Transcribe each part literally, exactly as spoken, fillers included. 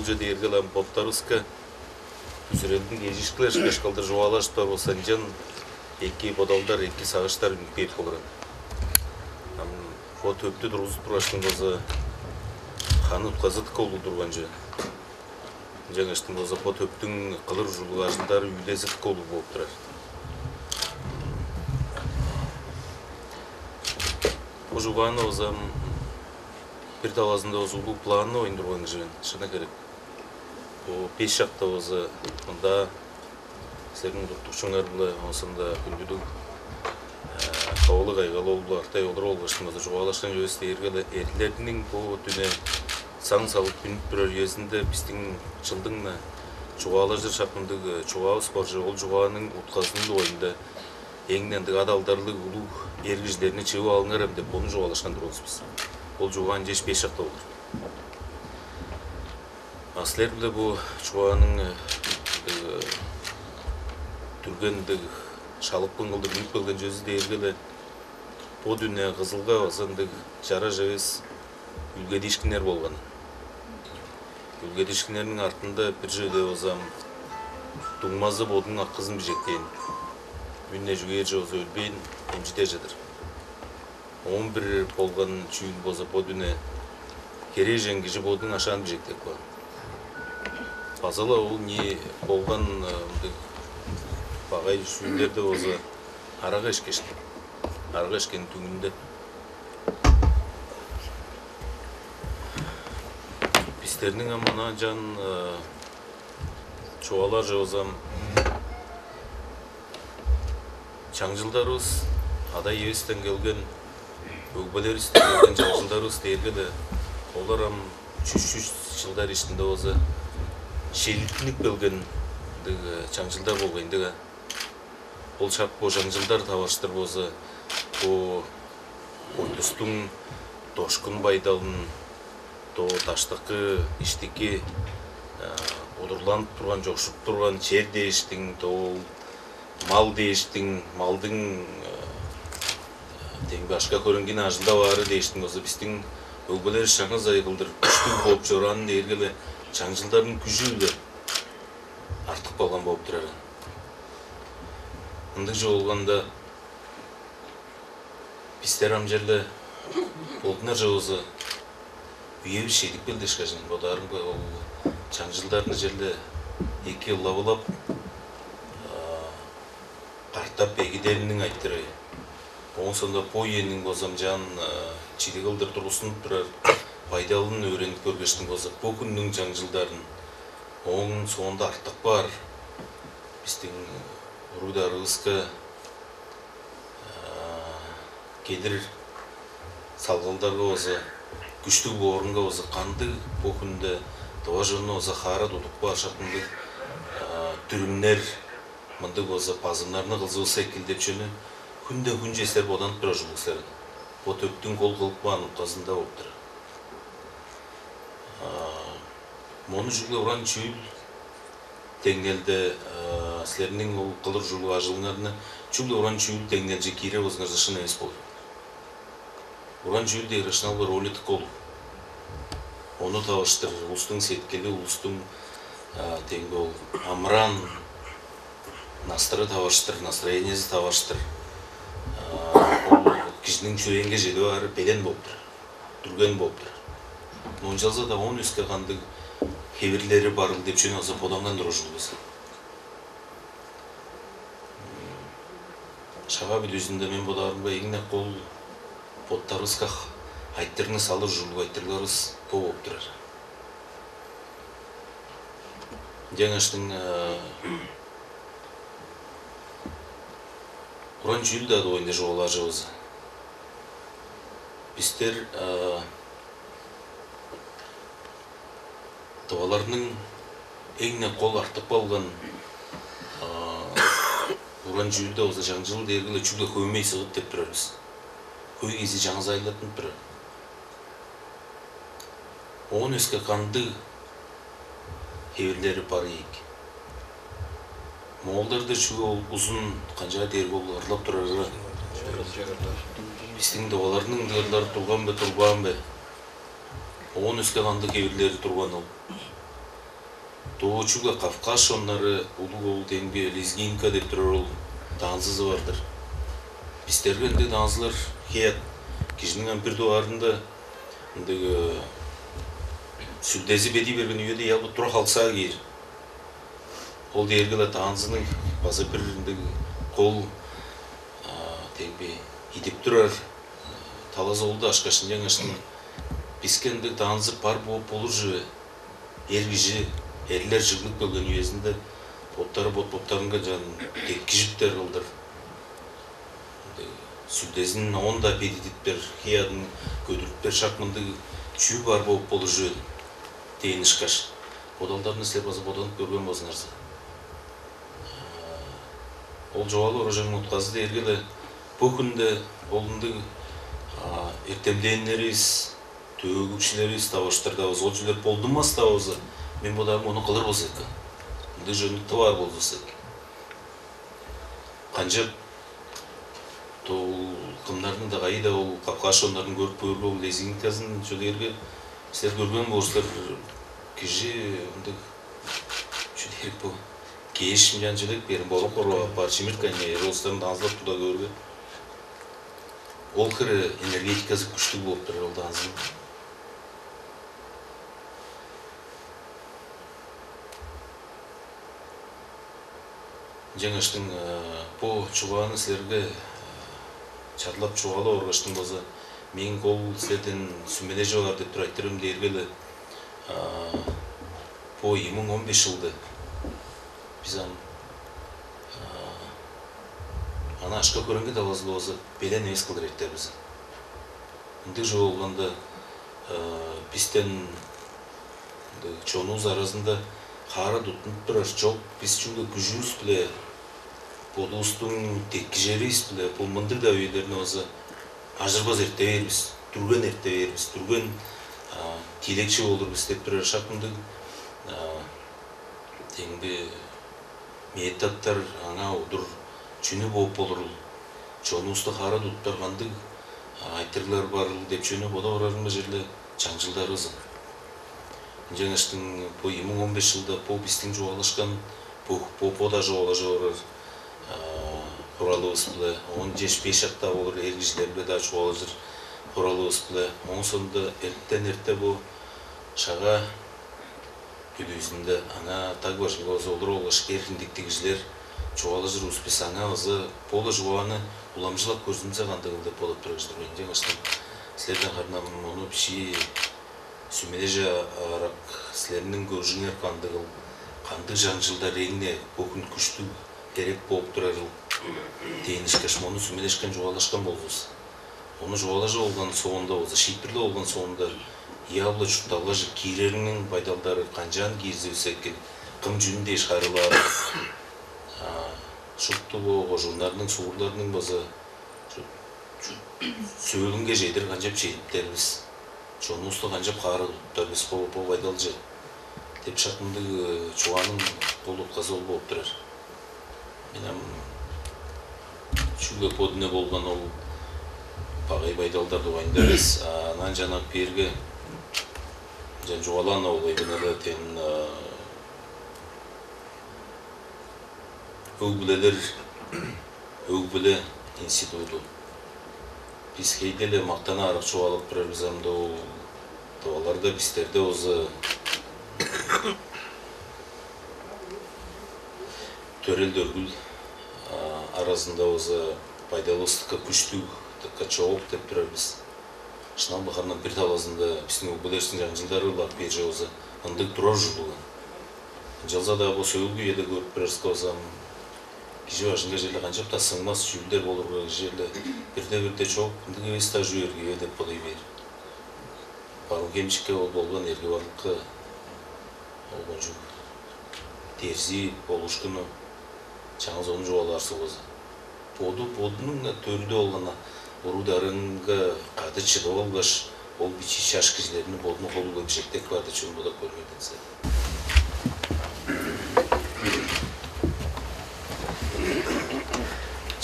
Чүге дээрге ам боттарывыска бүзүрелдиг эжишкилер ышкаш кылдыр чугаалажып турар болза, ынчан эки бодалдар, эки сагыштар үнүп кээп болуран. Ам бо төптү тургузуп тургаштың болза, ханы утказы дыка улуг турган чүве. Ынчангаштың болза, бо төптүң кылыр ужурлуг ажылдары үүлези дыка улуг болуп турар. Бо чугааны болза, бир талазында болза улуг планны оюн турган кижи мен, шыны керек. Бо беш шакта болза, мында силерниң удуртукчуңар-биле, оон соонда Хүндүлүг Ховалыг Айгал-оол-биле, Артай олар болгаш мында чугаалашкан чүвевис дээрге-ле, эрлерниң бо дүне саң салып үнүп турар үезинде бистиң чылдың-на чугаалажыр шак мындыг чугаавыс бар чүве, ол чугааның утказының дугайында эң-не ындыг ат-алдарлыг улуг эр кижилерни чыып алыңар ам деп, ону чугаалашкан турган бис. Ол чугаа ынчаш беш шакта болур. А силер-биле бо чугааның, э, ындыг, э, дүрген ындыг шалыпкын кылдыр үнүп келген чүвези дээрге-ле, бо дүне Кызылга база ындыг чараш эвес үүлгедиишкиннер болган. Үүлгедиишкиннерниң артында бир чүведе болза, дуңмазы бодунуң акызын бижектээн, үнү чүгээр чоозу өлбээн, эмчиде чыдыр. Оон бир болган чүүл болза, бо дүне херээжен кижи бодунуң ашаан бижектеп каан. База-ла ол не болган, э, мындыг багай чүүлдерде болза, арага ишкеш, арага ишкен түңүнде. Бистерниң ам мынаа ынчан, э, чугаалаар чоозам, чаңчылдарывыс, ада-иевистен келген, өгбелеривистен келген чаңчылдарывыс дээрге-ле, олар ам чүс-чүс чылдар иштинде болза, шилиттинип келген ындыг, э, чаңчылдар болгай ындыг, а. Ол шак бо чаңчылдар таварыштыр болза, бо Койтустуң дошкун байдалын, то даштыкы, иштики, э, удурланып турган, чокшуп турган чер дээштиң, то ол мал дээштиң, малдың, э, демги башка хөреңгини ажылдап аары дээштиң болза, бистиң өгбелер шаңгыс ай кылдыр күштүг болуп чораанын дээрге-ле чаңчылдардың күжү-биле артып калган болуп турар. Ындыг чүве болганда, бистер ам черле болдунар чоозу үевис чедип келди ышкажын бодаарымга, ол чаңчылдарны черле эки ылап-ылап, а, катап эгидээриниң айтырыы. Оон соонда бо үениң база ынчаан, а, чидиг кылдыр тургустунуп турар байдалын өөренип көргештиң база бо хүннүң чаңчылдарын, ооң соонда артып каар бистиң уруг-дарывыска, а, келир салгалдарга база, күштүг боорунга база кандыг бо хүнде тыва чонну база хаара тудуп каар шак мындыг, а, дүрүмнер, мындыг база базымнарны кылзывыска экил деп чүвени хүнде хүнче силер боданып турар ужурлуг силер. Бо төптүң кол кылып каан утказында болуп турар. А, мону чүгле уран чүүл деңнелде, а, силерниң ол кылыр ужурлуг ажылыңарны чүгле уран чүүл деңнелче киире болзуңарза, шын эвес болур. Уран чүүл дээр ышыналга роликтик болур. Ону тавыштыр улустуң сеткили, улустуң, а, демги ол амыраан настыры тавыштыр, настроениези тавыштыр, а, ол кижиниң чүрээнге чедип аары белен болуп турар, дүрген болуп турар. Но ынчалза-даа оон өске кандыг хевирлери барыл деп чүвени база боданган турар ужурлуг бис. Шагаа бүдүүзүнде мен бодаарымга эң-не кол боттарывыска айтырыгны салыр ужурлуг айтырыгларывыс бо болуп турар. Ынчангаштың, э, уран чүүл-даа дугайында чугаалаар чүве болза, бистер, э, тываларның эң-не кол артып калган, а, уран чүүлде болза, чаңчыл дээрге-ле чүгле хөөмей сыгыт деп турар бис. Хөй кезии чаңгыс айылдаттынып турар. Оон өске кандыг хевирлери бар ийик? Моолдарда чүгле ол узун канчаар дээрге ол ырлап турары. Бистиң тываларның ындыглар турган бе, турбаан бе? Оон өске кандыг хевирлери турган ол? Доо чүгле Кавказ чоннары улуг ол демги лезгинка деп турар ол танцызы бар-дыр. Бистерге ындыг танцылар хеят. Кижиниң ам бир дугаарында ындыг сүлдези бедий берген үеде ялбы тура халсаа кээр. Ол дээрге-ла танцының база бир ындыг кол демги идип турар талазы ол-даа ышкаш, ынчангаштың биске ындыг танцып бар бооп болур чүве. Эр кижи, эрлер чыглып келген үезинде боттары бот-боттарынга чан деткижиптер кылдыр. Сүлдезин оон-даа бедидиптер, хей-аъдын көдүрүптер, шак мындыг чүү бар бооп болур чүвел дээн ышкаш, бодалдарны силер база боданып көрген болзуңарза. Ол чугаалыг оружайның утказы дээрге-ле бо хүнде ол ындыг эртемденнеривис, төөгүкчүлеривис таваштырдавыс, ол чүлер болдунмас-даа болза, мен бодаарым ону кылыр болза экен. Ындыг чоннукту баар болзувусса экен. Канчап ол кымнарның-даа кайы-даа ол капкаш чоннарын көрүп көөрге, ол лезгинказын чүлээрге силер көрген боор силер, кижи ындыг чүлээрик бо кээш мынчан чүлек берин борук куруп аппаар чимирткан эвес улустарын даңзылап туда көөрге, ол хире энергетиказы күштүг болуп турар ол даңзының. Ынчангаштың бо чугааны силерге чарлап чугаалап оргаштың болза, мээң кол силерден сүмележип алыр деп тур айтырым дээрге-ле, бо ийи муң он беш чылды бис ам аны ашка көреңге талазы болза белен эвес кылдыр эртер бис. Ындыг чүве болганда, бистен чонувус аразында хаара туттунуп турар чок, бис чүгле күжүвүс-биле, бодувустуң деткижеривис-биле бо мындыг-даа үелерни база ажырбас эрте бээр бис, дүрген эрте бээр бис, дүрген тиилекчи болур бис деп турар шак мындыг демги методтар аңаа удур чүнү бооп болурул, чонувусту хаара туттар кандыг айтырыглар барыл деп чүнү бодап орарымга черле чаңчылдарывызын. Ынчангаштың бо эки муң он беш чылда бо бистиң чугаалашкан бо бо бо-даа чугаалажып орар буралывыс-биле, он чеш беш чакта болур эр кижилер-биле-даа чугаалажыр буралывыс-биле, оон соонда эртен эрте бо шага бүдүүзүнде аңаа даг бажыңга база олуруп алгаш, эр хиндиктиг кижилер чугаалажыр улус бис аңаа база бо-ла чугааны уламчылап көрзүмзе кандыгыл деп бодап турар кижи-дир мен. Ынчангаштың силерден харын ам ону бичии сүмележе аарак, силерниң көрүжүңер кандыгыл, кандыг чаңчылдар эң-не бо хүн күштүг, эрек бооп турарыл дээн ышкаш мону сүмелешкен чугаалашкан болзувус. Ону чугаалажып алган соонда болза, шиитпирлеп алган соонда, ыя-биле чуртталгаже киирериңниң байдалдары канчаан киирзивис экил, кым чүн дээш харыылаары, шупту бо кожууннарның, суурларның база сөөлүнге чедир канчап чедиптеривис, чонувусту канчап хаара туттар бис бо бо байдалче деп шак мындыг чугааның ол утказы ол болуп турар. Мен ам чүгле бо дүне болган ол багай байдалдар дугайында эвес, анан жанак биерге жан чугаалаан ол эбинелер тен өг-бүлелер, өг-бүле институту. Бис хейде-ле мактанаарак чугаалап турар бис ам доо, оларда бистерде оза төрел-дөргүл аразында оза байдалывыс дыка күштүг, дыка чоок деп турар бис. Шынап-ла харын ам бир талазында бистиң өгбелеривистиң чаңчылдары ылап бээр чок болза, ындыг турар ужурлуг. Ынчалза-даа бо сөөлгү үеде көрүп турарывыска болза, кижи бажынга черле канчап-даа сыңмас чүүлдер болурга, кижи черле бирде-бирде чок, ындыг эвес-даа чүү эргиве деп бодой бээр. Барыын-Хемчикке ол болган эрги барлыкка ол кончуг дерзи болуушкуну чаңгыс ону чугаалаар сугузу. Боду бодунуң төрүдү болган уруг-дарыынга кады чыдып алгаш, ол бичии чаш кижилерни бодунуң холуга бижектеп каарды чүве бодап көргенден сен.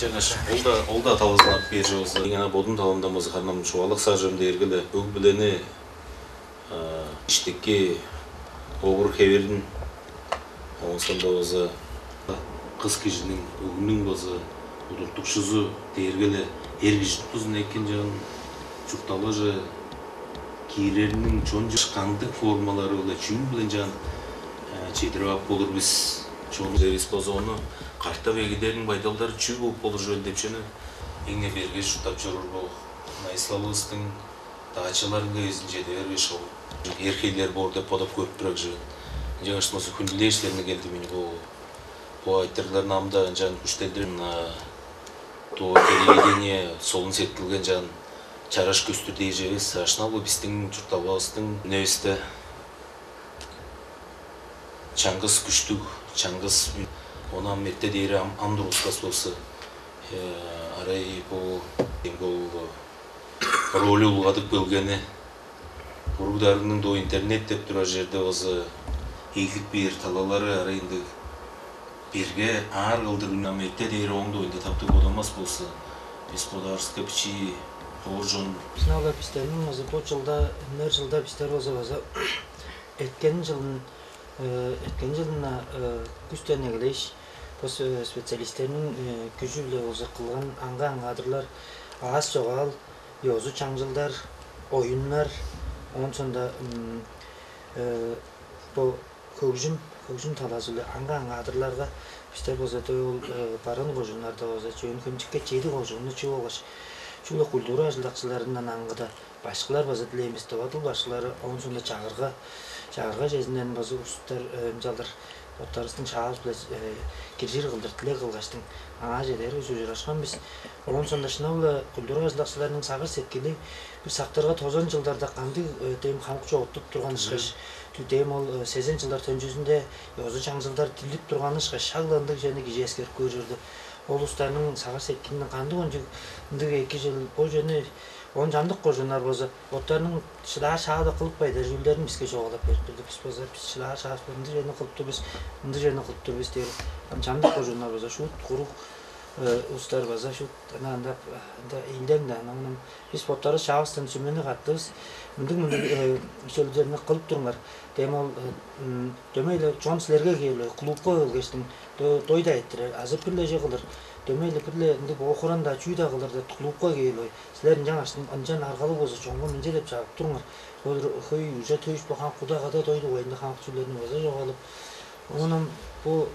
Чаңгаш ол да ол да талазынап бээр чогузу. Ана бодун талымдан болза ханам чугаалак сажым дээрге-ле өг билени иштики овур хеверин Оон соонда база кыс кижиниң, өгнүң база удуртукчузу дээрге-ле эр кижи тургузун эккен чаан, чуртталгаже киирериниң чонче кандыг формалары-биле, чүүл-биле чаан чедирип ап болур бис. Чон эвес болза, ону катап эгидериниң байдалдары чүү болуп болур чүвел деп чүвени эң-не бергеш чурттап чоруур бо найысылалывыстың даачыларынга безин чеде бергеш, ол эр-хейлер боор деп бодап көрүп турар кижи мен. Ынчангаш музу хүндүлээштерине келдим. Мени бо бо айтырыгларны ам-даа ынчан күштелдирин, то телевидение солун сеткилген чаан чараш көстүр дээш эвес, ашнал бо бистиң чуртталгавыстың үневисте чаңгыс күштүг, чаңгыс үн. Ону ам эрте дээри ам, ам тургускас болза, арай бо, бо роль улгадып келгени, уруг-дарыгның доо интернет деп турар черде база эглип бээр талалары арай ындыг берге аар кылдыр үн ам эрте дээри оң дугайында таптыг бодамас болза, бис бодаарывыска бичии боор чон. Шынап-ла бистерниң база бо чылда, үнер чылда бистер болза база эрткен чылын, э, эрткен чылын күстен эгелээш, бо специалистерниң күжү-биле болза кылган аңгы-аңгы адырлар, аас чогаал, ёзу-чаңчылдар, оюннар, оон соонда бо хөгжүм, хөгжүм талазы-биле аңгы-аңгы адырларга бистер болза дөө ол барыын кожууннарда болза, Чөөн-Хемчикке чеди кожуунну чыып алгаш, чүгле культура ажылдакчыларындан аңгыда башкылар база дилээн бис, тыва дыл башкылары, оон соонда чагырга, чагырга чезинден база улустар ынчалдыр боттарывыстың шаавыс-биле киржир кылдыр дилег кылгаштың, аңаа чедерге ужурашкан бис. Оон соонда шынап-ла культура ажылдакчыларының сагыш-сеткили бир сактырга тозан чылдарда кандыг дем хамык чогуттуп турган ышкаш, дем ол сезен чылдар төнчүзүнде ёзу-чаңчылдар дирлип турганы ышкаш, шак-ла ындыг чүвени кижи эскерип көөр чорду. Ол улустарның сагыш-сеткилинден кандыг ончуг ындыг эки чыл, бо чүвени оон чамдык кожууннар болза боттарының шыдаар шаалы кылып кайдар чүүлдерин биске чугаалап берип турду. Бис болза, бис шыдаар шаавыс-биле ындыг чүвени кылып тур бис, ындыг чүвени кылып тур бис дээр. Ам чамдык кожууннар болза шуут куруг улустар база шуут ынаа ында ында эйлдең-даа, ынаа бис боттарывыс шаавыстан сүмени каттывыс. Мындыг-мындыг чөлдерни кылып туруңар. Дем ол дөмей-ле чон силерге кээп-ле клубка келгештиң дой-даа эрттирер азы бир-ле чүве кылыр. Дөмей-ле бир-ле ындыг охуран-даа, чүү-даа кылыр деп клубка кээп-ле силер ынчангаш ынчан аргалыг болза чонга мынча деп чагып туруңар. Бо хөй уже төвүш бо хамык куда-када дой дугайында хамык чүүлдерни база чогаалап. Оон ам бо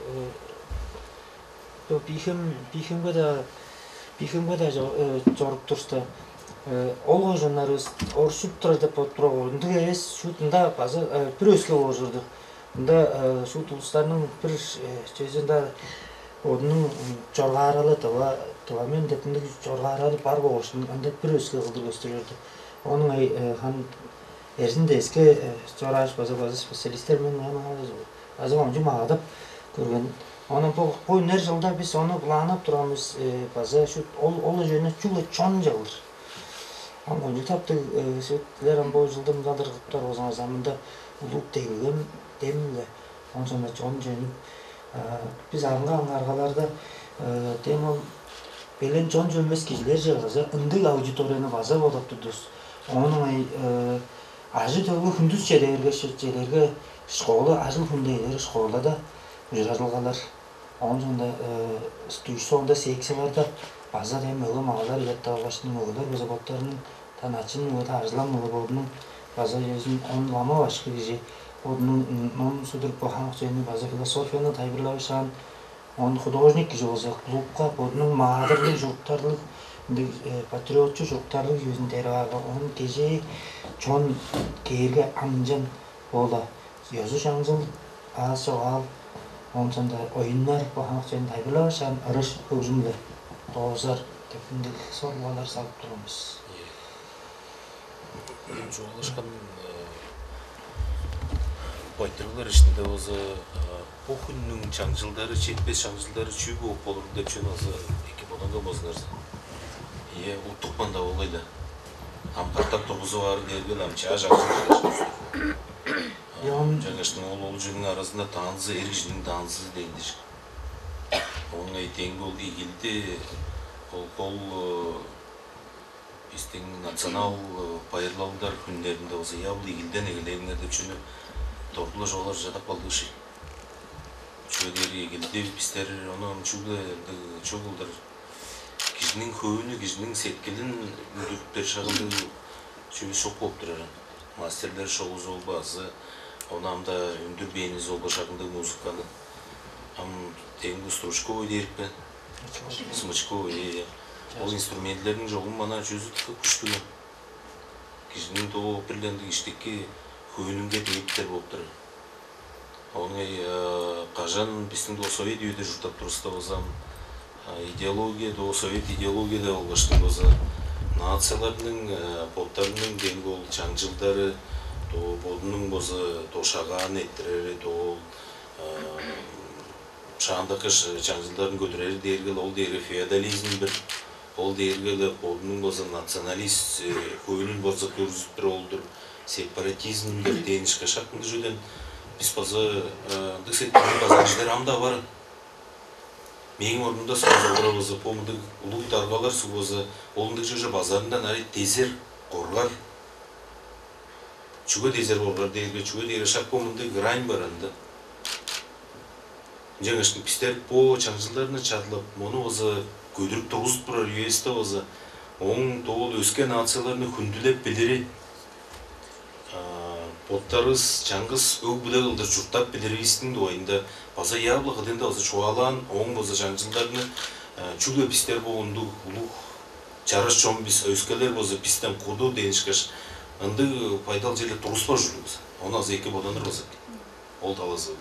бо Бихем Бихемге-даа Бихемге-даа чоруп турувуста, ол кожууннарывыс орушуп турар деп болуп турар боор. Ындыг эвес, шуут ында база бир өске боор чорду. Ында шуут улустарның бир чези ында бодунуң чоргааралы тыва тыва мен деп ындыг чоргааралы бар болгаш ында бир өске кылдыр көстүрүп чорду. Ону ай хан эрзин деске чорааш база база специалистер мен ана база ончу маадап көрген. Ону бу бу үнер жылда биз ону булаанап турганбыз. База шу ол ол жөнү чүгле чон жылдыр. Ам кончуг таптыг силер ам бо жылдың мынчалдыр кылыптар болзуңарза мында улуг дегилген дем-ле оон соонда чон чөнүп, биз арынга аңгааргаларда дем ол белен чон чөнмес кижилерже база ындыг аудиторияны база бодап турдувус. Оон ыңай ажы төлгү хүндүс чеде бергеш, чедерге школа ажыл хүндээлери школада ужуражылгалар. Оон соонда студенче соонда секцияларда база дем мөге магалар илеп табылгаш, мөгелер база боттарының таначын мөге ажылам мөге бодунуң база өзүн он лама башкы кижи бодунуң ном судуруп бахан чүвени база философияны тайылбырлап ышаан, он художник кижи болза клубка бодунуң маадырлыг чуруктарлыг ындыг патриотчу чуруктарлыг чүвезин дереп аарга, он кежээ чон кээрге амчан боола. Ёзу чаңчыл аас чогаал, оон соонда оюннар бо хамык чүвени тайылбырлап ышаан ырыш хөгжүм-биле доозар деп ындыг сорулгалар салып турган бис. Чугаалашкан байтырлар иштинде болза бо хүннүң чаңчылдары, четпес чаңчылдары чүү бооп болурун деп чүвени база эки боданган болзуңарза. Ийе, уттупкан-даа болай-ла. Ам катап тургузуп аары дээрге ам чаа чаңчыл. Ам чаңгашның ол ол чүнүң аразында таанзы, эр кижиниң таанзы дээн дижик. Оңай деңги ол игилди, ол кол бистиң национал байырлалдар хүннеринде болза явыл игилден эгелээриңер деп чүнү торгула чугаалар чадап калды ышый. Чүге дээрге эгелде бистер ону ам чүгле ындыг чок кылдыр, кижиниң хөөнү, кижиниң сеткилин үндүрүптер шагындыг чүве чок болуп турар. Мастерлер шоувузу болбазы, ону ам-даа үндүрбээнивис болбас шагындыг музыканы. Ам демги стручковый дээрип бе? Смычковый, э, э. Ол инструментилерниң чогум мана чүзү дыка күштүг. Кижиниң доо бир-ле ындыг иштики хөөнүнге дээптер болуп турар. Ону кажан бистиң доо совет үеде чурттап турувуста болза, идеология, доо совет идеологияда болгаштың болза, нацияларның боттарының демги ол чаңчылдары, доо бодунуң болза доо шагаан эрттирери, доо ол шаандакы чаңчылдарын көдүрери дээрге ол дээри феодализм бир, ол дээрге-ле бодунуң база националист хөөнүн база көргүзүп тур ол-дур, сепаратизмдер дээн ышкаш. Шак ындыг чүведен бис база ындыг сеткилдиг база кижилер ам-даа бар. Мээң орнумда сугуза олурар болза, бо мындыг улуг даргалар сугуза, ол ындыг чүвеже базарындан арай дезер, коргар. Чүге дезер коргар дээрге, чүге дээрге шак бо мындыг грань бар ында. Ынчангаш бистер бо чаңчылдарны чадылап, мону база көдүрүп тургузуп турар үевисте база ооң доол өске нацияларны хүндүлеп билири, боттарывыс чаңгыс өг-бүле кылдыр чурттап билиривистиң дугайында база яап-ла кыдыында база чугаалаан, ооң база чаңчылдарны чүгле бистер бо ындыг улуг чараш чон бис, өскелер база бистен куду дээн ышкаш ындыг байдал черле тургуспас ужурлуг база. Ону азы эки боданыр база. Ол талазы.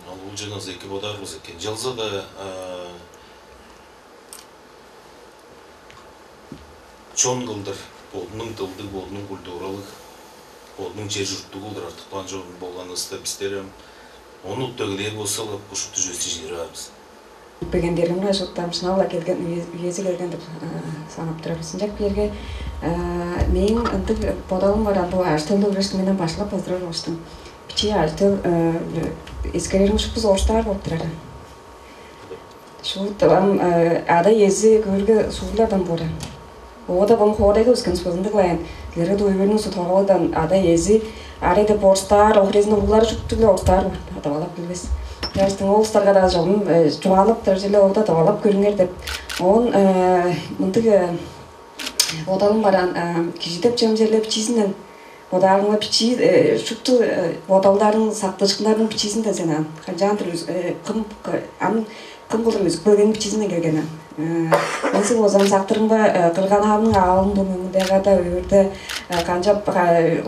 Ол уулчаны азы эки бодаар база экен. Чалза-даа чон кылдыр бодунуң дылдыг, бодунуң культуралыг, бодунуң чер-чурттуг кылдыр артып каан чон болганывыста бистер ам ону уттуп эгелээр болза-ла, бушукту чөстү чыдыр аар бис. Бегендерим-на шуптам шынап-ла келген, үези келген деп санап турар бис. Ынчап кээрге мээң ындыг бодалым бар, ам бо ажы-төлдү көргеш, менден башкылап болдурар болуштум. Бичии ажы-төл эскерериң шупту орустаар болуп турар. Шуут ам ада-иези көөрге суурлардан боор. Оода бом хоорайга өскен суузундуглаан. Лерге дуйбурнуң су торалыгдан ада-иези арай деп орустаар, охурезин уруглары шуптуг-ла орустаар боор. Адавалап билбес. Яштың ол устарга-даа чогум чугаалап турар чүве, оода адавалап көрүңер деп. Оон мындыг бодалым бараан, кижи деп чемчерлеп бичиизинден бодаарыңга, бичии шупту бодалдарың, сактыышкыннарың бичиизинден сен аан. Канчаандыр кым ам кым кылдыр өзүп келгениң бичиизинден келген аан. Мен силер болзам сактырымга кырган-авамның аалын дуу мөңүндегада өөрде канчап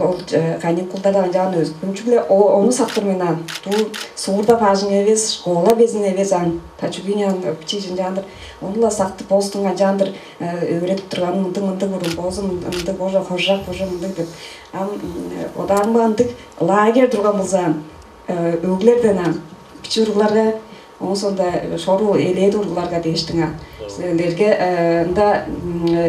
ол каникулдада канчаан өзүп чүгле ону сактыр мен аан. Дуу суурда бажың эвес, школа безин эвес аан. Та чүгүн аан бичии чынчаандыр. Ону-ла сактып, бостуң канчаандыр өөредип турганын, мындыг-мындыг бурун боозун, мындыг божа хоржак божа мындыг деп. Ам бодаарымга ындыг лагерь турган болза, өглерден ам бичии уругларга, оон соонда шору элээди уругларга дээштиң ам. Силерге ында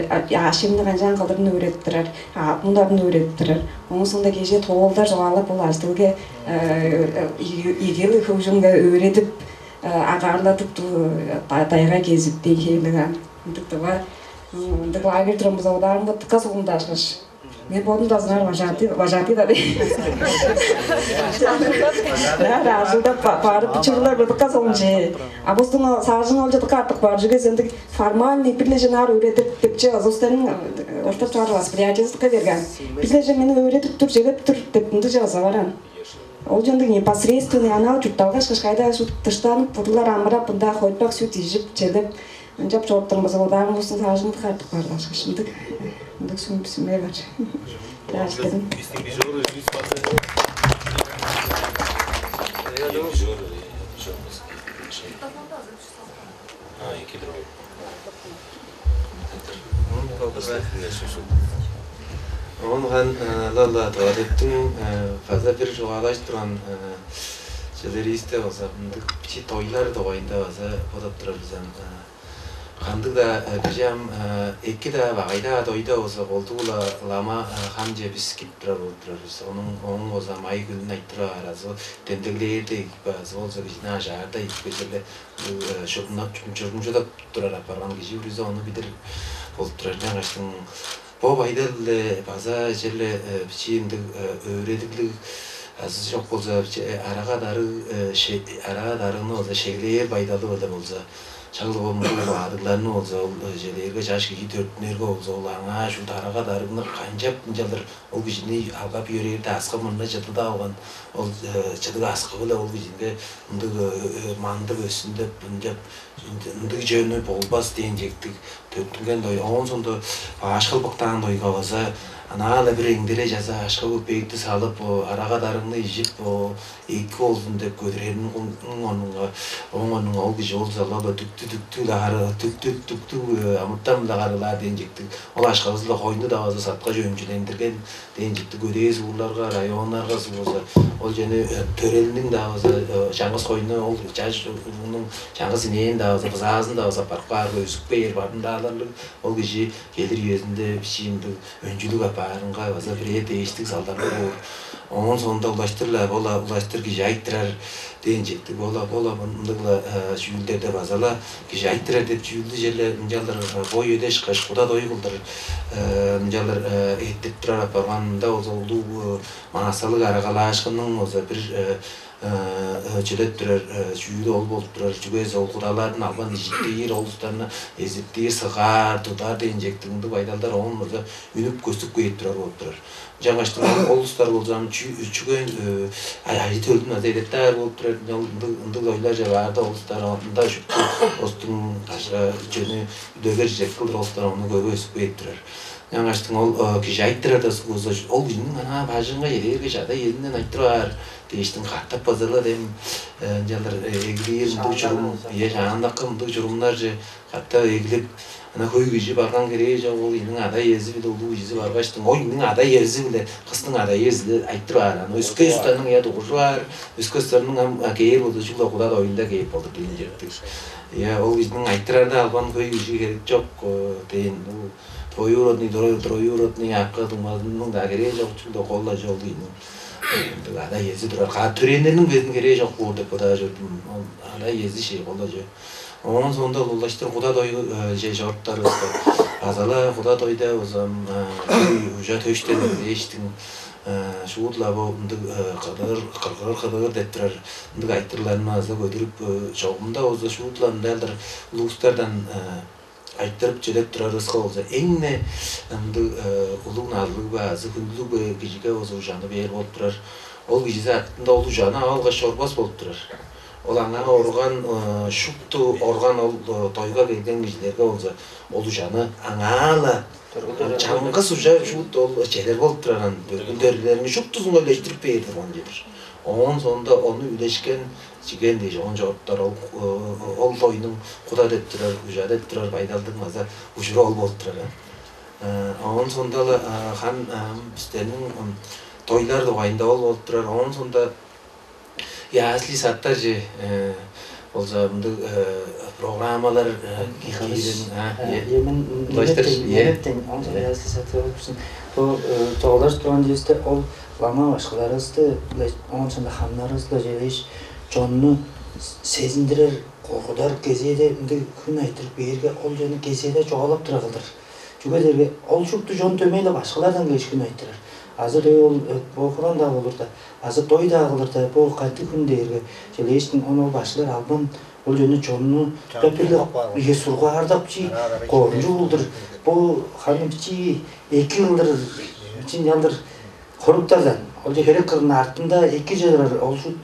аъш-чемни канчаан кылырын өөредип турар, аътмунарын өөредип турар. Оон соонда кежээ тоолдар чугаалап, ол ажы-төлге ийгел хөгжүмге өөредип, агаарладып, дайга кезип дег хээлиг ам. Ындыг дыва ындыг лагерь турган болза, бодаарымга дыка солун даашкаш. Мен бодум да знаар вожатый, вожатый да дей. Наар ажылдап барып чыгылар дыка солун че. А бостуң саажың ол дыка артык бар. Чүге сендик формальный бир-ле чынаар өөредип деп че азустарның оштап чыгар восприятиезы дыка берген. Бир-ле же мени өөредип тур, жегеп тур деп ындыг же база баран. Ол чондуг непосредственный анаа чуртталгаш кышкайда дыштанып, будулар амырап, мында хойтпак сүт ижип, челеп, ынчап чоруптур болза, бодаарым болзун, саажыңды картып каар башка шындык. Ындыг сүм сүмээ бар. Жаш кедим. Оон кан лала тывадыптың база бир чугаалажып турган чыдыр иисте болза, мындыг чи тойлар дугайында база бодап турар бизен. Кандыг-даа бижам эки-даа багай-даа дойда болза, колдугула лама хамче бис кип турар болуп турар бис. Онуң оң болза май күнүн айтырып аар азы демдеглээрде экип азы болза кижини ажаарда экип эжерле шурумнап чурумчудап турар апарган кижи бүрүзү ону билир болуп турар. Ынчангаштың бо байдал-ле база черле бичии ындыг өөредиглиг Азы чок болза, че-, арага-дарыг, э, ше-, арага-дарыгны болза шеглээр байдалы-биле болза, шак-ла бо мындыг бадыгларны болза, ол, э, чеде бээрге, чаш кижи төрүттүнерге болза, ол аңаа шуут арага-дарыгны канчап ынчалдыр ол кижини алгап йөрээрде, аксы-мурнунда чыдып алган, ол, э, чыдыг аксы-биле ол кижиге мындыг, э, э, мандып өссүн деп, ынчап, ындыг чөөнү болбас дээн чектиг төрүттүнген дой. Оон соонда баш кылбыктаан дойга база анаа-ла бир эңделе чаза акша-көпеекти салып, о, арага-дарыгны ижип, о, эки болзун деп көдүрерниң орнунга, ооң орнунга ол кижи ол залда-ла дүктү-дүктү-ле хары, дүктү-дүктү, э, амытан-биле харыылаар дээн чектиг. Ол акшазы-биле хойну-даа база саткаш өнчүлендирген дээн чектиг. Көдээ суурларга, районнарга суг болза, ол чүвени, э, төрелиниң-даа база, э, чаңгыс хойну, ол чаш улуунуң чаңгыс инээн-даа база, бызаазын-даа база аппарып каарга, өзүп кээр, бадындааларлыг ол кижи келир үезинде бичии мындыг өнчүлүг апаарынга база бирээ дээштиг салдарлыг боор. Оон соонда улаштыр-ла, бо-ла улаштыр кижи айтырар дээн чектиг. Бо-ла, бо-ла мындыг-ла, э, чүүлдерде база-ла кижи айтырар деп чүүлдү черле ынчалдыр, э, бо үеде ышкаш куда дой кылдыр, э, ынчалдыр, э, эрттирип турар апарган. Мында болза улуг, э, массалыг арагалаашкынның болза бир, э, э, э, чедеп турар, э, чүүлү ол болуп турар. Чүге дизе ол кудалардан албан ижиттиир, ол улустарны эзиртир, сыгаар, тудар дээн чектиг ындыг байдалдар оон болза үнүп көстүп кээп турар болуп турар. Ынчангаштың ол, ол улустар болза ам чү-, чүге, э, ай-, ажы-төлүн база эдертип аар болуп турар. Ол ындыг, ындыг дойларже баарда, ол улустар ында шупту улустуң каш-, э, чүвени үдегер чижек кылдыр, ол улустар ону көге өзүп кээп турар. Ынчангаштың ол, э, кижи айтырар-даа суг болза, ол кижиниң анаа бажыңынга чеде бээрге, ада-иезинден айтырып аар дээштиң, катап база-ла дем, э, ынчалдыр, э, эглиир ындыг чурум, ийе, шаандакы ындыг чурумнарже катап эглип, ана хөй кижи барган херээ чок, ол ийниң ада-иези-биле улуг кижизи баргаштың, ол ийниң ада-иези-биле, кыстың ада-иези-биле айтырып аар. Ана өске улустарның, ийе, дугуржуп аар, өске улустарның ам, а, кээр болза, чүгле куда доюнда кээп болур дээн чектиг. Ийе, ол кижиниң айтырарда албан хөй кижи херек чок, э, дээн. Ол двоюродный, тро-, троюродный акы дуңмазының-даа херээ чок, чүгле кол-ла чүве ол ийниң. Ындыг ада-иези турар. Каа, төрээннерниң безин херээ чок боор деп бодаар чордум. Ол ада-иези шей кол-ла чүве. Оон соонда улаштыр куда дой, э, че чоруптарывыска, база-ла куда дойда болза, э, ужа-төштен дээштиң, э, шуут-ла бо ындыг, э, кыдыыр, кыргыр-кыдыыр деп турар ындыг айтырыгларны база көдүрүп, э, чогум-даа болза шуут-ла ындайлдыр улустардан, э, айтырып чедеп турарывыска болза, эң-не ындыг, э, улуг назылыг бе азы хүндүлүг бе кижиге болза ужаны бээр болуп турар. Ол кижизи артында ол ужаны ап алгаш чорбас болуп турар. Ол аңаа орган, э, шупту орган ол, э, дойга келген кижилерге болза, ол ужаны аңаа-ла, ол чаңгыс ужа шуут ол чедер болуп турар, ан, бөргүн-төрлерин шуптузун үлештирип бээр турган чүве-дир. Оон соонда ону үлешкен, чиген дээш, оон чоруптар ол, э, ол дойнуң куда деп турар, ужа деп турар байдалдың база ужуру ол болуп турар. Э, оон соонда-ла, э, хан, э, бистерниң, м, дойлар дугайында ол болуп турар. Оон соонда ясли-садтарже, э, болза мындыг, э, программалар, э, киирин, а, э, э, мен улаштыр, неметтен, э, неметтен, оон соонда, э, ясли-садтар болуп турзун. Бо, э, чугаалажып турган чүвевисте ол лама башкыларывысты, оон соонда хамнарывысты чедээш, чонну с-, сезиндирер, коргудар кезээде ындыг хүн айтырып бээрге, ол чүвени кезээде чугаалап турар кылдыр. Чүге дээрге ол шупту чон дөмей-ле башкылардан кээш хүн айтырар. Азы дөө ол, э, бо хуран-даа болур-даа, азы дой-даа кылыр-даа, бо кандыг хүн дээрге, чедээштиң, ону ол башкылар албан ол чүвени чонну, чон, бир-ле сургап каар, ийе, сургаардап, чи, араа-араа коргунчуг кылдыр, бо ханы бичии эки кылдыр, бичии ынчалдыр хоруптардан, ол чүве херек кырының артында эки чыдырар, ол шуут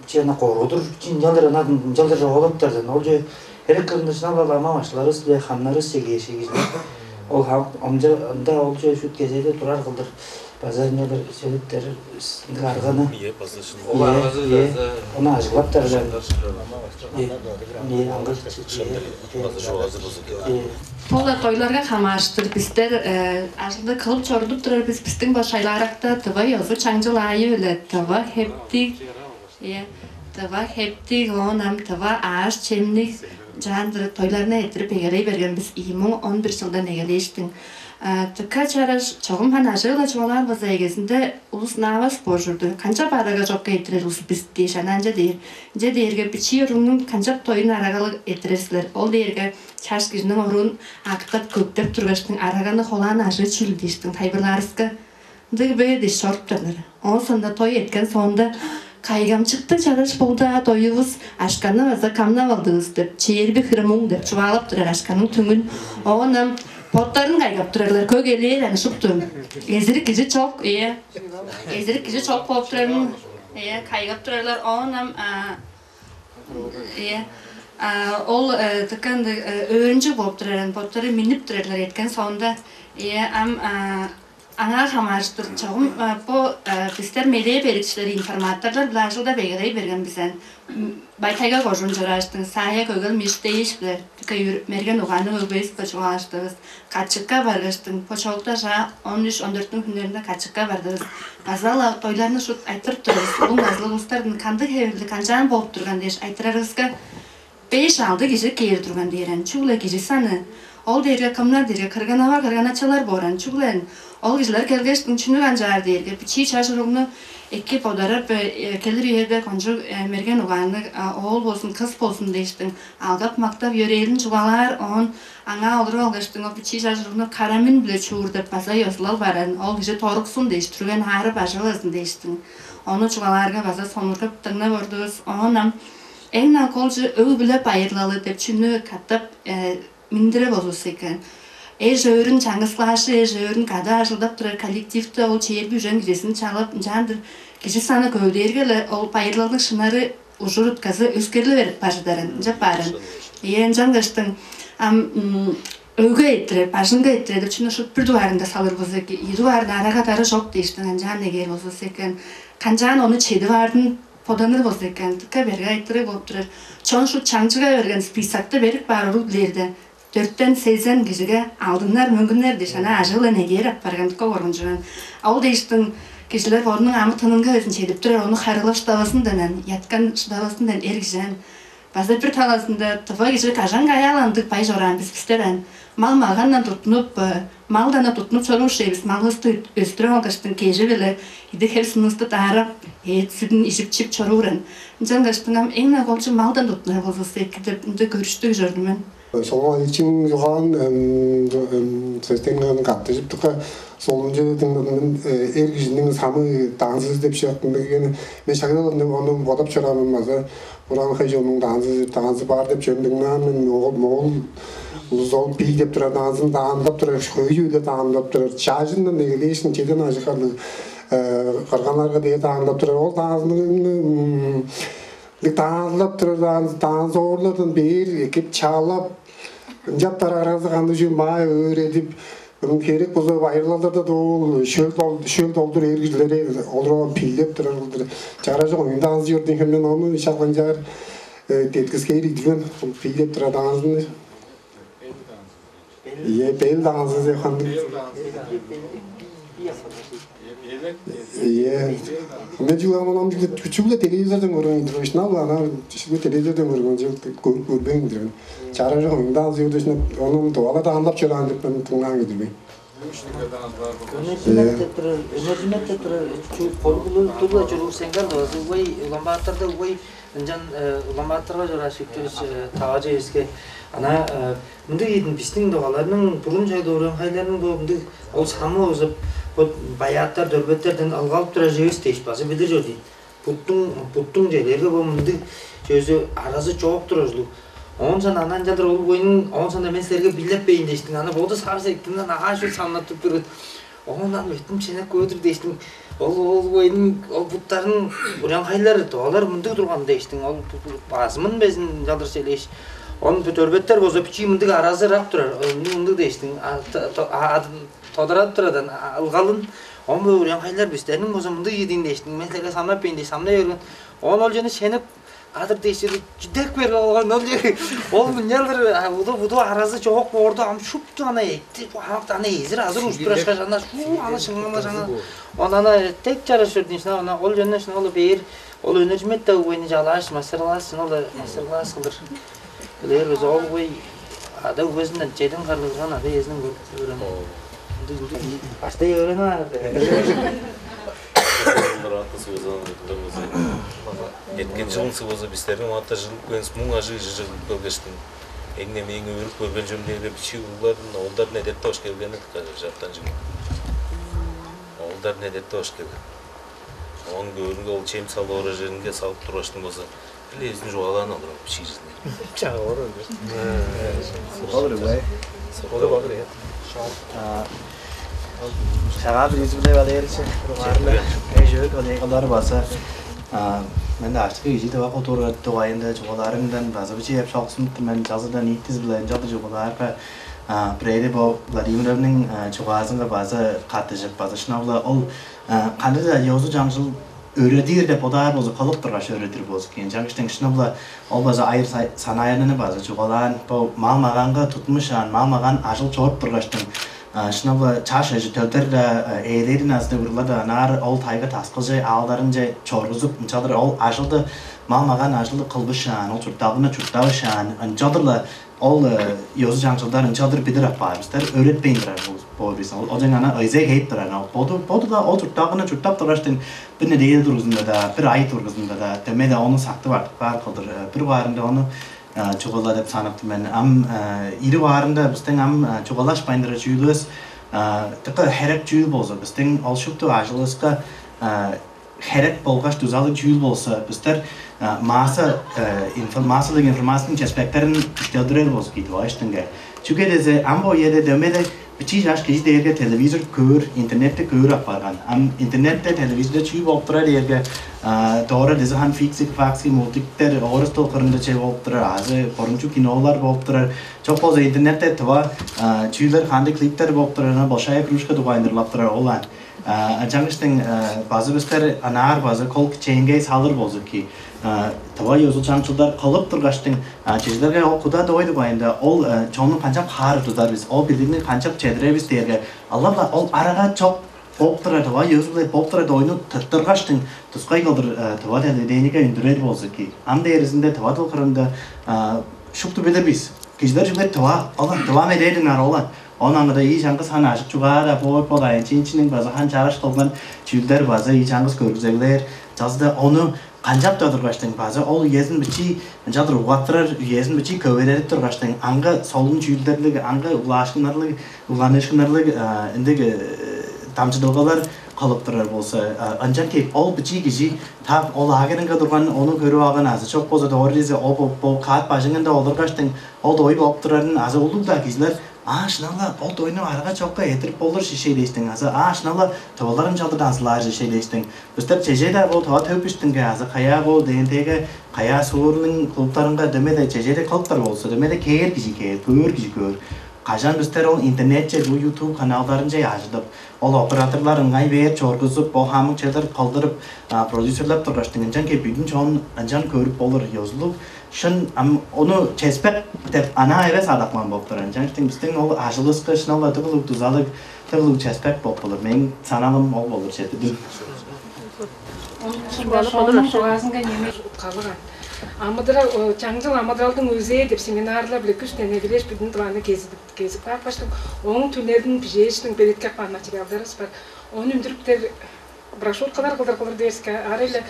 чүвени коргудур, чи, ынчалдыр, ынак, ынчалдыр чугаалаптардан, ол чүве херек кырында шынап-ла лама башкыларывыс-биле хамнарывыс чеге-, чегижилер. Ол хам-, ынча, ында ол чүве шуут кезээде турар кылдыр база ынчалдыр сөөлүттер, ындыг арганы. Ийе, база шын. Ол, ийе, аргазы, ийе, база ону ажыглаптардан. База шын. Ийе, ийе, аңгы, ийе, ийе. База чугаазы база. Ийе. Ол-ла дойларга хамаарыштыр бистер, э, ажылды кылып чорудуп турар бис, бистиң бо шайлааракта тыва ёзу-чаңчыл аайы-биле тыва хептиг, Ийе, тыва хептиг, оон ам тыва аъш-чемниг чаандыр дойларны эрттирип эгелей берген бис ийи муң он бир чылдан эгелээштиң. А, дыка чараш, чогум ханы ажыы-ла чугаалаар болза, эгезинде улус наавас боор чорду. Канчап арага чокка эрттирер улус бис дээш, ана ынча дээр. Ынча дээрге бичии уругнуң канчап доюн арагалыг эрттирер силер? Ол дээрге чаш кижиниң оруун актап, көктеп тургаштың, араганы холаан ажыы чүүл дээштиң, тайылбырлаарывыска. Ындыг бе дээш чоруптарлар. Оон соонда той эрткен соонда: «Кайгамчыктыг чараш болду-даа тоювус, акшаны база камнап алдывыс» деп, «Чээрби хире муң» деп чугаалап турар акшаның түңүн. Оон ам боттарын кайгап турарлар, көк элээр аны шупту. Эзирик кижи чок, ийе. Эзирик кижи чок болуп турарын, ийе, кайгап турарлар. Оон ам, а, ийе, а, ол, э, дыка ындыг, э, өөрүнчүг болуп турарын, боттары миннип турарлар эрткен соонда. Ийе, ам, а, аңаа хамаарыштыр чогум, а, бо, а, бистер медээ берикчилери, информаторлар-биле ажылдап эгелей берген бис аан. М, Бай-Тайга кожуун чорааштың, Саая Көгел Миштеевич-биле, дыка үр-, мерген угаанныг өгбевис-биле чугаалаштывыс. Качыкка баргаштың, бо чоокта чаа он үш, он дөрттүң хүннеринде Качыкка бардывыс. База-ла тойларны шуут айтырып турувус. Улуг назылыг улустардан кандыг хевирлиг, канчаан болуп турган дээш айтырарывыска, беш-алды кижи кээр турган дээр аан. Чүгле кижи саны. Ол дээрге кымнар дээрге, кырган-ава, кырган-ачалар боор аан. Чүгле аан. Ол кижилер келгештиң, чүнү канчаар дээрге, бичии чаш уругну эки бодарап, э, э, келир үеде кончуг, э, мерген угаанныг, а, оол болзун, кыс болзун дээштиң, алгап-мактап, йөрээлин чугаалаар, оон аңаа олуруп алгаштың, ол бичии чаш уругну карамин-биле чуурдап, база ёзулал барарын, ол кижи торуксун дээш, түрген аары бажывазын дээштиң. Ону чугаалаарга база сонургап дыңнап ордувус. Оон ам эң-не колчу өг-бүле байырлалы деп чүнү катап, э, миндире болзувусса экен. Эш-өөрүн чаңгыс класчы, эш-өөрүн кады ажылдап турар коллективте ол чээрби үжен кижизин чалап, ынчаандыр кижи саны көвүдээрге-ле, ол байырлалдың шынары, ужур-утказы өскерли берип бар чыдарын, ынчап баарын. Ийе, ынчангаштың ам, м, өгге эрттирер, бажыңга эрттирер деп чүнү шуут бир дугаарында салыр болза эки, ийи дугаарында арага-дары чок дээштиң, канчаан эгер болзувусса экен, канчаан ону чедип аарын боданыр болза экен, дыка берге айтырыг болуп турар. Чон шуут чаңчыга берген списокты берип баар уруг дилээрде, дөртен, сезен кижиге алдыннар, мөңгүннер дээш, ана ажыы-биле негээр апарган дыка коргунчуган. А ол дээштиң кижилер бодунуң амы-тынынга безин чедип турар, ону харыылап шыдавазындан, яткан шыдавазындан эр кижи аан. База бир талазында тыва кижи кажан-каяал ындыг бай чораан бис бистер аан. Мал-магандан туттунуп, э, малдан-на туттунуп чоруур шей бис, малывысты өт-, өстүрүп алгаштың, кежи-биле идик-хеп-сынывысты даарап, эът-сүдүн ижип-чип чоруур аан. Ынчангаштың ам эң-не колчу малдан туттунар болзувусса эки деп, ынча көрүштүг чордум мен. Солун Алексеевичиниң чугаалаан, эм, эм, сөстерин каттыжып, дыка солунчу дыңнадым мен. Э, эр кижиниң самый танцызы деп чыгып каан дегени, мен шагда ону бодап чораан мен база. Уран хей чонунуң танцызы, танцызы бар деп чүвени дыңнаан мен. Моол, моол улузу ол бий деп турар танцызын таандап турар, хөй чүүлдер таандап турар. Чажындан эгелээштиң чеден ажыг харлыг, э, кырганнарга дээр таандап турар. Ол танцызының, м, Ындыг танцылап турар, танцовырлардан бээр экип чаалап, ынчаптар аразы кандыг чүве маа өөредип, ым, херек болза, байырлалдарда-даа ол шөл дол-, шөл долдур эр кижилери олурган, бийлеп турар кылдыр. Чаражок оюн танцы чордун хем, мен ону шак ынчаар, э, деткискээр идиген, бийлеп турар танцыны. Ийе, бел танцызы хандыг. Ийе. Мен чугааман ам чүгле, чүгле телевизордан көрген интервьюшнал, ана чүгле телевизордан көрген, чүгле көр-, көрбейн билдирген. Чаражок оюн танцы чордушна, ону дуалар таандап чораан деп мен дыңнаан билдирбейн. Өнерчимет деп турар, өнерчимет деп турар, чу-, коргулу турла чоруур сеңгел да, ой, Улан-Баатарда, ой, ынчан, э, Улан-Баатарга чорааш, Викторович, э, таважы эске. Ана, э, мындыг ийдин, бистиң дугаларның, бурун чайлы уран хайларның бо мындыг, ол самы узуп, бо баяаттар, дөрбеттерден ылгалып турар эвес дээш, база билир чор дейн. Буттуң, буттуң черлерге бо мындыг чөзү аразы чоок турар ужурлуг. Оон сан анан чалдыр ол бойнуң, оон сан мен силерге билеп бейн дээштиң. Ана боду саар сектинден ага шул саннатып турган. Оон ам өттүм ченек көдүр дээштиң. Ол, ол бойнуң, ол буттарын урянгайлар, олар мындыг турган дээштиң. Ол бу-, бу-, базымын безин чалдыр селээш. Он бу дөрбеттер болза бичии мындыг аразы ырак турар. Мындыг, мындыг дээштиң. А, то-, то-, а, адын тодарадып турадан, а, ылгалын. Он бу урянгайлар бистерниң болза мындыг ийдиин дээштиң. Мен силерге самнап бейн дээш, самнай берген. Он ол жана шенеп адыр дээшери чүдек берип алган ол. Ол мынчалдыр, а, уду, буду аразы чоок боорду, ам шупту ана эки, бу амык ана эзир азыр ужуп турашкаш, ана шу ана шыңгана жаңа. Он ана тек чараш чордун шына, ана ол жөнүнө шына ол бээр, ол өнөрчүмет да угуйну жалааш, мастер-класс, шына ол мастер-класс кылдыр. Билер бис ол угуй ада угезинден чеден карлыгырган ада эзинен көрүп өөрөн. Баштай өөрөнүп аар. Эрткен жылын сывызы бистерниң мата жылып келгенивис муң ажыг жыжыглып келгештиң. Эң-не мээң өөрүп көрген чүвем дээрге бичии уругларын, оолдарын эдертип аш келгени жартан жыл. Ол Дар не деп тош келген. Он көөрүнге ол чем салып орар жеринге салып тургаштың болза, бир эзин жугалаан алыр бичиижизин. Чагор. Болур, болур, болур, я. Шагаа биризибиле Валерьевич, эжөө коллегалар база мен да аштыкы кижи деп кутуур дугайында чугаалаарындан база бичи эп шоксунуптур мен жазыдан ийиктиз биле ынчалдыр чугаалаарга, бирээри бо Владимировның чугаазынга база каттыжып база шынап-ла ол кандыг-даа ёзу чаңчыл өөредир деп бодаар болза кылып тургаш өөредир болзу кийин чаңгыштың шынап-ла ол база айыр санаайынны база чугаалаан бо мал маганга тутмушаан мал маган ажыл чоруп тургаштың шынап-ла чаш эжи төлдер-даа ээлерин азы дегурлар-даа ынаар ол тайга таскылче аалдарынче чоргузуп ынчалдыр ол ажылды мал маган ажылды кылбышаан ол чуртталгыны чурттавышаан ынчалдыр-ла ол ёзу чаңчылдар ынчалдыр билир апаар бистер өөретпейн турар боор бис ол оң ана ыйзай хээп турар боду боду-ла ол чуртталгыны чурттап тургаштың бир неделя дургузунда-даа бир ай дургузунда-даа дөмей-даа ону сактып артып каар кылдыр бир баарында ону чугула деп санаптым мен ам ири баарында бистиң ам чугаалашпайн турар чүүлүвүс тыка херек чүүл болза бистиң ол шупту ажылыбыска херек болгаш дузалыг чүүл болза бистер масса массалык информацияның чеспектерин күштелдирер болзу кийди баштыңга. Чүге дезе ам бо үеде дөмеде бичии жаш кижи дээрге телевизор көөр, интернетти көөр апарган. Ам интернетте телевизорда чүү болуп турар дээрге доора дезе хан фиксик, факси, мультиктер, орус тыл кырында че болуп турар, азы корунчу кинолар болуп турар. Чок болза интернетте тыва чүүлер ханды клиптер болуп турар, большая кружка дугайындырлап турар олан. Ынчангыштың базы бистер анаар базы кол кичээнгей салыр болзу ки тыва ёзулчаңчылдар кылып тургаштың чежилерге ол куда дойду байында ол чонну канчап хаарып тудар бис, ол билигни канчап чедиребис дээрге алар-ла ол арага чок болуп турар тыва ёзу биле болуп турар дойну тыттыргаштың тускай кылдыр тыва телевидениеге үндүрер болзу ки ам дээризинде тыва дыл кырында шупту билир бис. Кижилер чүгле тыва, олар тыва медээдиң ар олар. Оон аңгыда ийи чаңгыс хан ажык чугаада боор болайын, чинчиниң база хан чараш кылган чүүлдер база ийи чаңгыс көргүзеглээр. Чазыда ону канчап додургаштың база ол үезин бичи ынчалдыр угаттырар, үезин бичи көвередип тургаштың аңгы солун чүүлдерлиг, аңгы улаашкыннарлыг, уланыышкыннарлыг ындыг дамчыдылгалар кылып турар болза, ынчан кээп ол бичи кижи тап ол аагеринге турган ону көрүп алган азы чок болза доор дизе ол бо каат бажыңында олургаштың ол дой болуп турарын азы улуг-даа кижилер аа шынала ол дойну арага чокка этирип болур шишей дээштиң азы аа шынала тывыларын чалдыр дансылаар шишей дээштиң. Бистер чеже-даа бо тыва төп иштинге азы каяа бо ДНТ-ге каяа суурлуң клубтарынга дөмеде чежеде кылыптар болза дөмеде кээр кижи кээр көөр кижи көөр. Кажан бистер ол интернетче бу YouTube каналдарынче ажыдып ол операторлар ыңай бээр чоргузуп бо хамык черлер кылдырып продюсерлеп тургаштың ынчан кеп үйдүн чоон ынчан көрүп болур ёзулуг. Шын ам ону чеспек деп анаа эвес адапкан болуп турар. Ынчангыштың бистиң ол ажылыскы шынала тыгылыг дузалыг тыгылыг чеспек болуп болур. Мээң саналым ол болур четидим. Шугаазынга неме уткалыган. Амыдырал чаңчыл амыдыралдың өзээ деп семинарлар биле күш дене билеш бүдүн дыланы кезидип кезип каапкаштың оң түннерин бижээштиң белеткеп каан материалдарыбыз бар. Ону үндүрүптер брошюркалар кылдыр кылдыр дээрске ары эле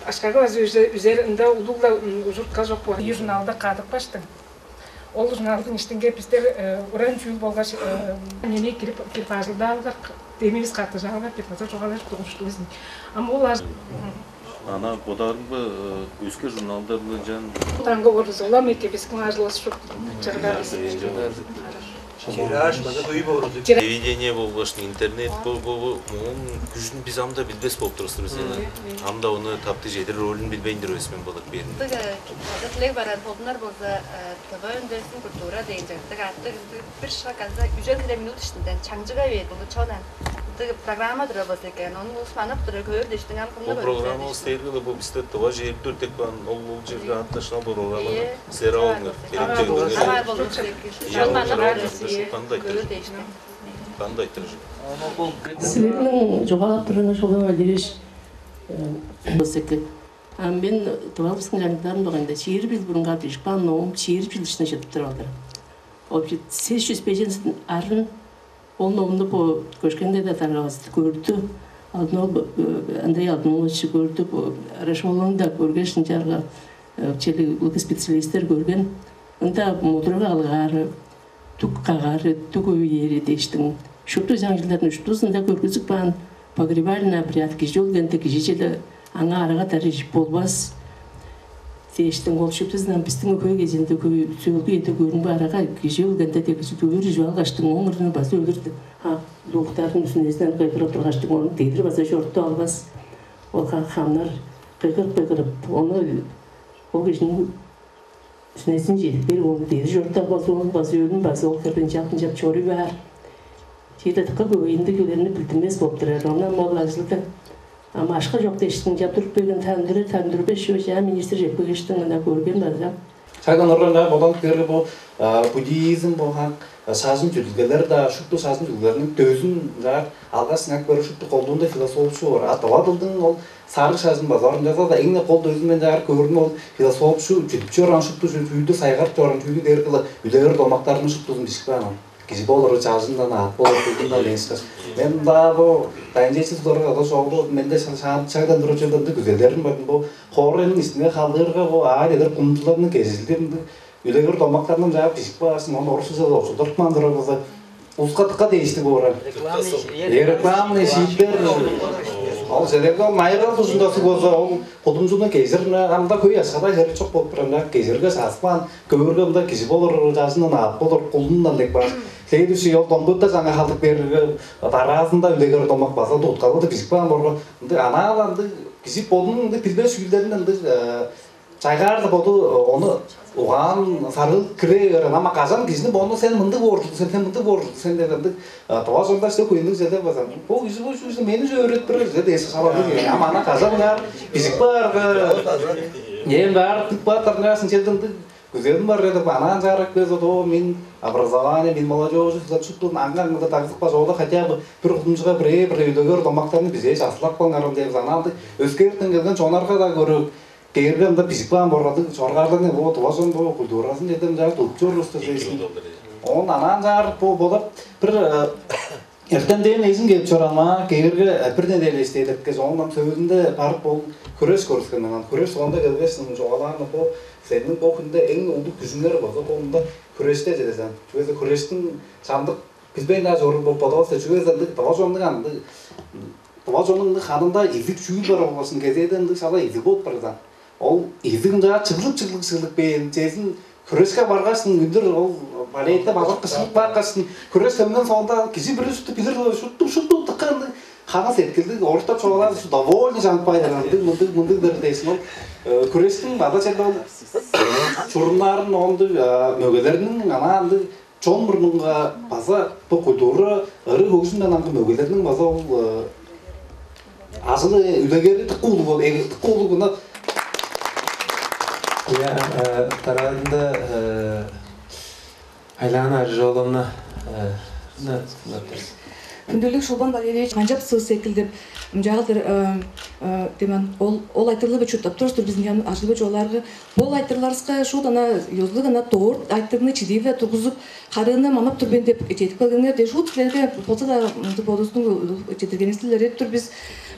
ашкагы база үзер ында улугла ужуртка жок боор. Журналда кадыкпаштың. Ол журналдың иштинге биздер уран чүүл болгаш нени кирип кирип ажылдаалгак демибиз катыжаалгак деп база чугаалажып тугушту безин. Ам ол аш Ана бодарыңбы өске журналдар жан Таңга болду улам эки биздин ажылыбыз шуп чыгдабыз. Тираж база көй болур. Телевидение болгоштун интернет бу бу бу муун күжүн биз ам да билбес болуп турабыз биз. Ам да ону тапты жетир ролун билбейн туруп эсмен болуп берин. Тыга тилек барар болдунар болза тыва өндерсин культура дейин жактык аттык бир шаг алза үжен минут иштинден чаңчыга бээр болду чонан. Тыгы программа тура болза экен, ону улус манап тура көөр дештиң ам Бу кымны программа көрүп истээрге бу бисте тыва жээптер деп каан ол ол жерге атташына бу программа Ие. Сера Ага, олуңар. Керек Ага, дегенге Ага, болду. Ие, Ага, ол Ага, программа Ага, Ие. Кандай Көрүп тыр? Дештиң. Кандай тыр? Силерниң чугаалап турган ошол Валерьевич Босеке. А мен тывалбыстың жаңдыларын багайында чиир бил бурунга бижип каан ноом чиир бил ишине жетип туруп алдыр. Вообще сес жүз бежен арын ол номну бо көшкенде да таргавазды көрдү. Алдын ол Андрей Алдынович көрдү, бо Рашмолун да көргеш ынчаарга чели улуг специалисттер көрген. Ында мудурга алгаары, тук кагаары, тук өйери дештиң. Шупту жаңчылдарын уштузунда көргүзүп каан. Погребальный обряд, кижи өлгенде кижи чеде аңаа арага тарыжып болбас дээштиң, ол шуптузундан бистиң хөй кезиинде, хөй сөөлгү үеде көрүнүп, арага кижи өлгенде дег кижи көөр ижип алгаштың, оң ырны база өлүр деп, а, луктарның сүнезинен кыйгырып тургаштың, ону дедир база чорудуп албас. Ол хамнар кыйгырып-кыйгырып, ону, ол кижиниң сүнезин чедип берип, ону дедир чорудуп албас, ону база өлүн база ол херден чап-чап чоруй баар. Чиде дыка көвейинде чүүлерни билдинмес болуп турар. Ондан ол ажылда ам ашка чок дээштиң, чаптырып берген тандыры тандырбеш, чаа министр чепкегештиң ына көрген база. Сайдан орган бодан кыргы бу буддизм болган шажын жүдүлгелер да, шупту шажын жүдүлгелерниң дөзүн жаар алгаш сыңак берип, шупту колдуунда философчу бар. А дова дылдың ол сарыг шажын база орунчаза да эң кол дөзүн мен жаар көрүн ол философчу жүдүп чорган, шупту чүү-, чүүдү сайгарып чорган, чүүдү дээр кылы үлегер домактарының шуптузун бишип каан. Кижи болуру чажындан, аът болуру кулдундан дээш. Мен мында бу дайынче чылдырга да чогду менде шаан чагдан туруп чылдырды күзелдерим бар. Бу хоорайның истине халдыырга бу аай эдер кумчуларның кежилдиринде үлегер домактардан жаап бижип каашын, ону орусча очулдуртпаан турар болза, ускатыкка дээштиг боорар. Рекламный шииттер. Ол желерде ол майгал тужундасы болза, ол кудумчуну кезир анда хөй ашкада херек чок болуп турар. Кезирге саспаан көөрге мында кижи болур, чажындан аап болур, кулундан дег бар. Следующий ол домбутта жаңа халдык берирге дараазында үлегер домак база туткалыды бижип каан борго. Ынды анаал андыг кижи бодунуң ынды билбес чүүлдерин ындыг чайгаарлы боду ону угаан сарыыл кире берген. Ама кажан кижини бону сен мындыг бооржул сен, сен мындыг бооржул сен деп ындыг тыва чонда что куйнуг чеде база. Бу кижи бу чүгү мени же өөрөт берер же дээш шалады. Ама ана кажан ынаар бижип каарга ээн баар тып баар тарныраасын чединдиг күзелим бар деп анаан чаарак бес о мен образование мен молодежь шуптун аңга аңгыда дагызып баш ода хотя бы бир кудумчуга бирээ бир өйдөгөр домактарны бизээш аслап калыңарым деп анаалды өскээртен келген чонарга да көрүп кээрге ында бижип каан боргады чоргаарларны бо туважон бо культурасын чеден жаа тудуп чорурувус десейсиң. Он анаан чаар бо болот бир эртемден эжин келип чораан маа кээрге бир неделя эстейлеткеш оон сөөлүнде барып ол хүреш көрүскенмен. Ан хүреш соонда келгеш чугаалаан бо сениң бо хүнде эң улуг күжүңер болза бо мында хүреште чедесен. Чүвезе хүрештиң чамдык билбейн-даа чоруур болуп бодавас чүвезе ындыг тыва чоннуг андыг тыва чоннуң ындыг ханында изиг чүүл бар болгасын кезээде ындыг шала изиг болуп барган. Ол изиг ынчаар чыглып чыглып чыглып бээр чезин хүрешке баргаш үндүр ол балетте база кышылып баапкаш хүреш сөмнен соонда кижи бир шупту билир шупту шупту тыккан хана сеткилдиг оруктап чугаалаар довольно жанып каайдыр ындыг мындыг мындыг-дыр дээшин ол күрештиң база черде ол чуруннарын ондуг мөгелерниң ана андыг чон мурнунга база бу культура ыры хөгжүмден аңгы мөгелерниң база ол ажылы үлегери тыккы улуг ол тыккы улуг ынак. Я тараадында Айлаана Аржооловна. Хүндүлүг Шолбан Валерьевич, канчап сыз секил деп ынчаагылдыр демен ол ол айтырлы чурттап турустур биздин ажылы чугаалаарга. Бул айтырларыска шуут ана ёзулуг ана доор айтырны чидип тургузуп, харыыны манап тур мен деп чедип келгениңер дээш шуут силерге болза-даа мынча бодувустуң чедиргенивисти илередип тур бис.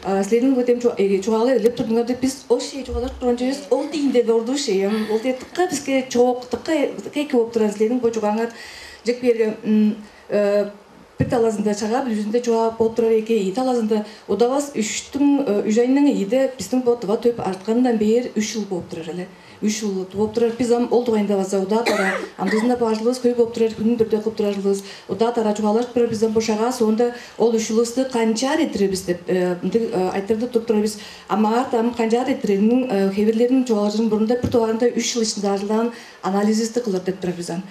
Силерниң бо дем чугаалап ээлеп турдуңар деп бис ол шей чугаалашып турган чүвес ол диин деди ордуу шей. Ол дедикка биске чоок дыкка эки болуп турган силерниң бо чугааңар жек биерге бир талазында чагаа бүдүзүндө чугаап болуп турар эки, ийи талазында удавас үштүң үжайның ийиде биздин бо дыва төп арткандан бээр үч жыл болуп турар эле. Үч жыл болуп турар. Биз ам ол дугайында база удаа-дара амдыызында баажылывыс хөй болуп турар, хүнүн бүрдө кылып турарылывыс удаа-дара чугаалашып турар. Биз ам бо шагаа соонда ол үч жылывысты канчаар эрттиребиз деп ындыг айтырды туруп турар бис. Ам аарта ам канчаар эрттиреринин хевирлерин чугаалажырын бурунда бир дугаарында үч жыл ичинде ажылдаан анализисти кылыр деп турар бис ам.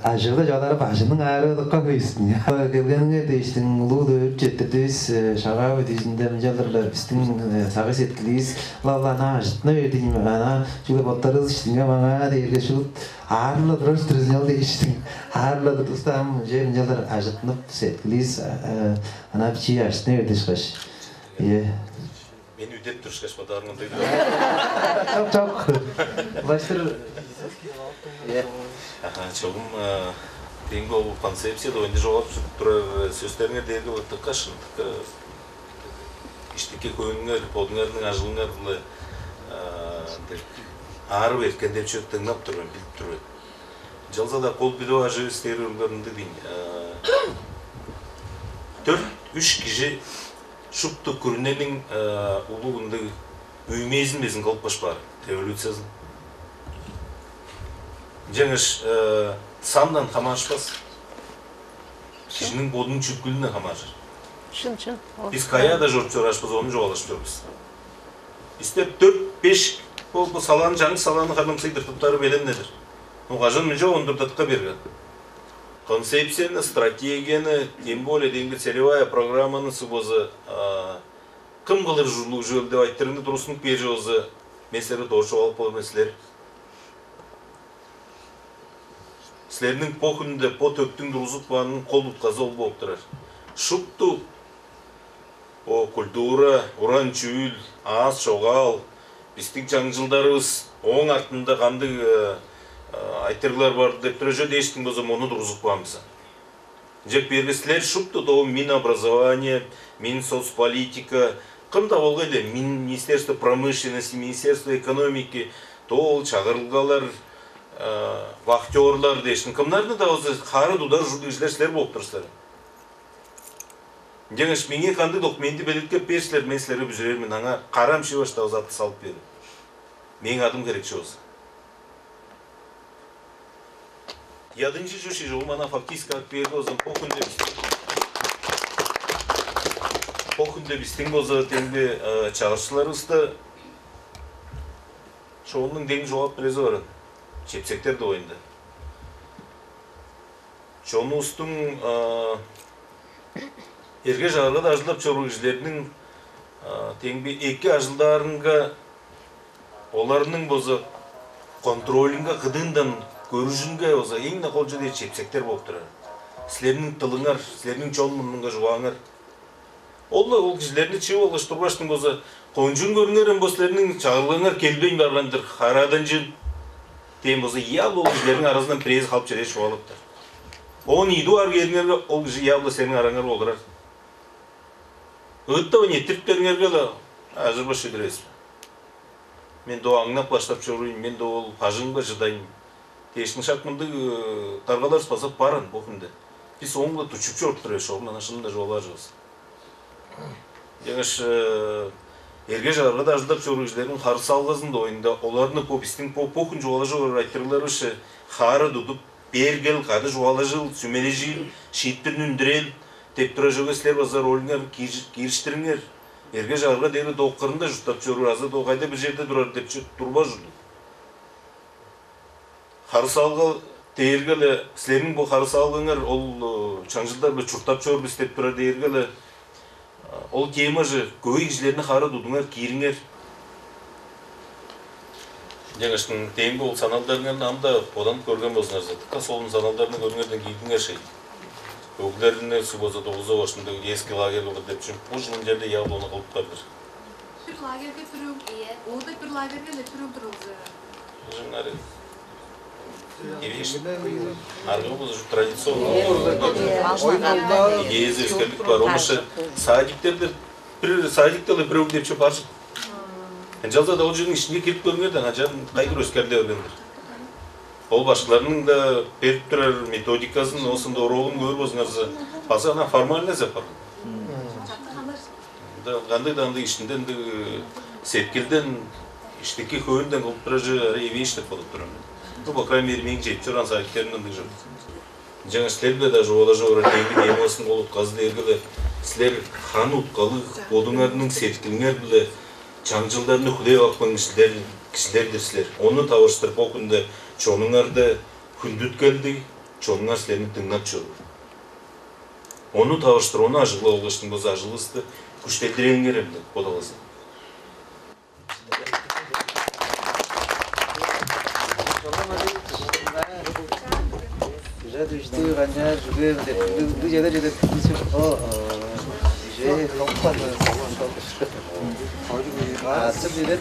Ажыглы чугаалары бажының аарыылыкка хөйүстүн. Келгениңер дээштиң улуу өөрүп четтирдивис. Шагаа өдүүзүнде мынчалдырлар биздин сагый сеткиливис лавлана ажытына бердим. Ана чүгле боттарыбыз иштинге маңаа дээрге шуут аарыла турар турузун ол дээштиң. Аарыла турдувуста ам же мынчалдыр ажытынып сеткиливис ана бичии ажытына берди ышкаш. Е. Мени үдеп турушкаш бодаарың ындыг. Чок, чок. Улаштыр. Аха, чогум деңге ол концепцияда оюнда жоғалып турар сөстериңер дээрге быттыкка шындыкка иштикке көөнүңер, бодуңарның ажылыңар биле аарып эрткен деп чүве дыңнап тур мен, билип тур мен. Ынчалза-даа кол билип ажыыр истээр ырылар ындыг дейн. Төрт үч кижи Шупту күрүнениң улуг ындыг үймезин безин кылып кышпаар революциязын. Ынчангаш сандан хамаарышпас, кижиниң бодунуң чүткүлүнден хамааржыр. Шын, шын. Бис каяада чоруп чораашпыз, ону чугаалашып чор бис. Бисте дөрт-беш бо бо салааны, чаңгыс салааны харлымсый тыртыптары белен-недир. Ну кажан мынча ондурдатка берген. Концепцияны, стратегияны, тем более демги целевая программаны сугбазы кым кылыр ужурлуг чүвел деп айтырыгны тургустунуп кээр чүве болза, мен силерге дорт чугаалап болур мен, силер. Силерниң бо хүнде бо төптүң тургузуп каанының кол утказы ол бооп турар. Шупту бо культура, уран чүүл, аас чогаал, бистиң чаңчылдарывыс, ооң артында кандыг айтырыглар бар деп тур чүве дээштиң болза, мону тургузуп каан бис. Ынчап бээрге силер шупту доо Минобразование, Минсоцполитика, кым-даа болгай-ла, Министерство промышленности, Министерство экономики, доо ол чагырылгалар, вахтёрлар дээшин, кымнарны-даа болза хаара тудар ужурлуг кижилер силер болуп тур силер. Ынчангаш меңээ кандыг документи белеткеп бээр силер, мен силерге бүзүрээр мен, аңаа карам шиваш-даа болза аты салып бээрим. Мээң адым херекчи болза. Ядынчы чүш ижи ол мана фактически ак берди озун бо хүнде бистиң, бо хүнде бистиң болза демги чагыршыларывыста шоонуң дең жоап бирези баран чепсектер дугайында. Чонувустуң эрге чагыргада ажылдап чоруур кижилерниң демги эки ажылдаарынга оларның болза контролюнга кыдыындан көрүжүнге болза эң-не кол чүве чепсектер болуп турар. Силерниң дылыңар, силерниң чон мурнунга чугааңар. Ол-ла ол кижилерни чыып алгаш тургаштың болза, кончуун көрүңер эм бо силерниң чагыргаңар келбейн барган-дыр, хараадынчын дээн болза, ыя ол кижилерниң аразындан бирээзи халып чеде чугаалаптар. Оон ийдугаар кээриңерге ол кижи ыя-ла силерниң араңар олурар. Ыыттавайн эрттириптериңерге-ле ажырбаш чедир эвес бе? Мен доо аңнап баштап чоруйн, мен доо ол бажыңга чыдайн дээшиң шак мындыг даргаларывыс база баран бо хүнде. Бис ооң-биле тутчуп чоруп тур эвес чогум, ана шынында чугаалаар чывыс. Ынчангаш эрге чагыргада ажылдап чоруур кижилерниң харысалгазын доойунда оларны бо бистиң бо бо хүн чугаалажып орар айтырыгларывысче хаара тудуп, бээр кел кады чугаалажыыл, сүмележиил, шиитпирни үндүрээли деп турар чүвеге силер база ролюңар киириштириңер. Эрге чагырга дээри доо кырында чурттап чоруур азы доо кайда бир черде турар деп турбас ужурлуг. Харысаалга дээрге-ле силерниң бо харысаалгаңар ол чаңчылдар-биле чурттап чор бис деп турар дээрге-ле ол темаже көй кижилерни хары тудуңар, киириңер. Ынчангаштың дээңги ол саналдарыңарны ам-даа боданып көрген болзуңарза, дыка солун саналдарны көрүңерден киирдиңер шей. Өглеринде суг болза дугуза башында эски лагерь кылдыр деп чүп, бу жылын черде явлоону кылып бардыр. Бир лагерьге түрүң, ие. Ода бир лагерьге эле түрүң тургузу. Жыңнары. Кевеш. Аргы болза традиционный. Идеязы өскерлик бар. Омышы садиктерде бир садикте эле бир өг деп чүп бар. Ынчалза-даа ол жерниң ишинге кирип көрүңер да, ынчан кайгыр өскерде бергендир. Ол башкыларның да берип турар методиказын, оосунда уроогун көөр болзуңарза, база ана формальный зеп бар. Кандыг-даа ындыг ишинде ындыг сеткилден, иштики хөөнүнден кылып турар чүве эвээш деп бодуп турар мен. Ну, по крайней мере, мээң чедип чораан садиктеримде ындыг чок. Ынчангаш силер-биле-даа чугаалажып орар демги темазын ол утказы дээрге-ле силер хан уткалыг бодуңарның сеткилиңер-биле чаңчылдарны хүлээп апкан кижилер, кижилер-дир силер. Ону тавыштыр бо хүнде чонуңарда хүндүткелдиг, чонуңар силерни дыңнап чоруур. Ону тавыштыр, ону ажыглап алгаштың болза ажылывысты күштелдирээңер эмне бодавазын. Уже дүштү канчаар жүгөөр деп ды жеде жеде кисип о же хоппады. Ачып жеде.